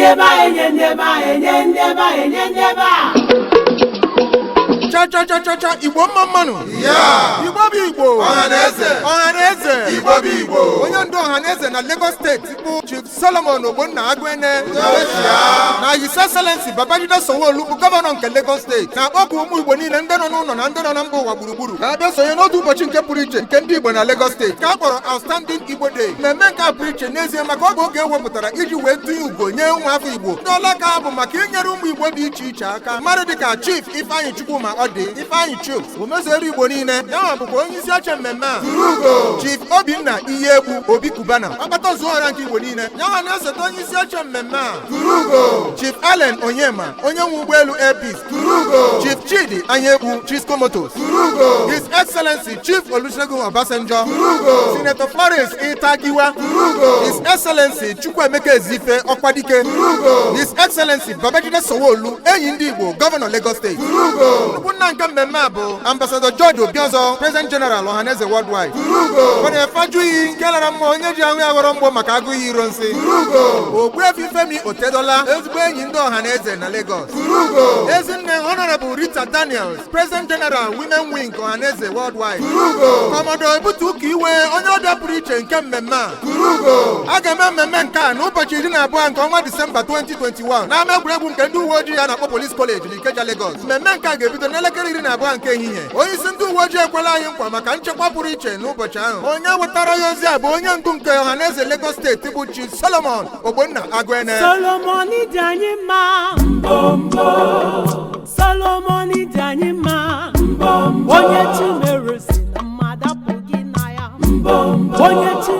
Ndebe a, enye ndebe a, enye ndebe a, enye ndebe a. Cha cha cha cha cha, Igbo mma mma nụ! Igbo bụ Igbo! Ọhaneze! Ọhaneze! Igbo bụ Igbo! Onye ndu Ọhaneze na Lagos Steeti bụ Chief Solomon Ogbonna Agụene na His Excellency Babajide Sanwo-Olu bụ gọvanọ nke Lagos Steeti na-akpọku ụmụ Igbo niile, ndị nọ n'ụlọ na ndị nọ na mba ụwa gburugburu, ka a bịa sonye n'otu ụbọchị nke pụrụ iche nke ndị Igbo na Lagos Steeti ka a kpọrọ Outstanding Igbo Day. Mmemme nke a pụrụ iche n'ezie, maka ọ bụ oge e wepụtara iji wee tụnye ugo nye ụmụafọ Igbo ndị ọlaka bụ maka inyere ụmụ Igbo dị iche iche aka. Mmadụ dịka Chief Ifeanyị Chukwuma, ọ dị Ifeanyị Chuks omezuelu Igbo niile, ya bụkwa onye isi oche mmemme a. Chief Obinna Iyiegbu, Obi Cubana, ọkpata zuọra nke Igbo niile, ya na-esote onye isi oche mmemme a. Chief Allen Onyema, onye nwe ụgbọelu Air Peace. Chief Chidi Anyaegbu, Chisco Motors. His Excellency Chief Olusegun Obasanjo. Senator Florence Itagiwa. His Excellency Chukwuemeka Ezife Ọkwadike. His Excellency Babajide Sanwo-Olu, enyi ndị Igbo, gọvanọ Lagos Steeti. Nnukwu nna nke mmemme a bụ Ambassador George Obiozor, President General Ọhaneze Worldwide. Colonel Fajuyi nke lara mmụọ, onye ji ahụ ya ghọrọ mgbọ maka agụ iyi iro nsị. Ogbuefi Femi Otedola, ezigbo enyi ndị Ọhaneze na Lagos. Ezinne Honorable Rita Daniels, President General, Women Wing, Ọhaneze Worldwide. Commodore Ebutu Ụka Iwe, onye ọbịa pụrụ iche nke mmemme a. A ga-eme mmemme nke a n'ụbọchị 12 nke ọnwa Disemba 2021 n'ama egwuregwu nke ndị uwe ojii ya na-akpọ Police College n'Ikeja, Lagos. Mmemme nke a ga-ebido n'elekere 12 nke ehihie. Onye isi ndị uwe ojii ekwela anyị nkwa maka nchekwa pụrụ iche n'ụbọchị ahụ. Onye wetara ya ozi a bụ onye ndu nke Ọhaneze Lagos Steeti bụ Chief Solomon Ogbonna Agụene. Solomon dị anyị mma mbombo. Solomon dị anyị mma mbombo. Onye chi mere si na mmadụ apụghị na ya mbombo. Onye chi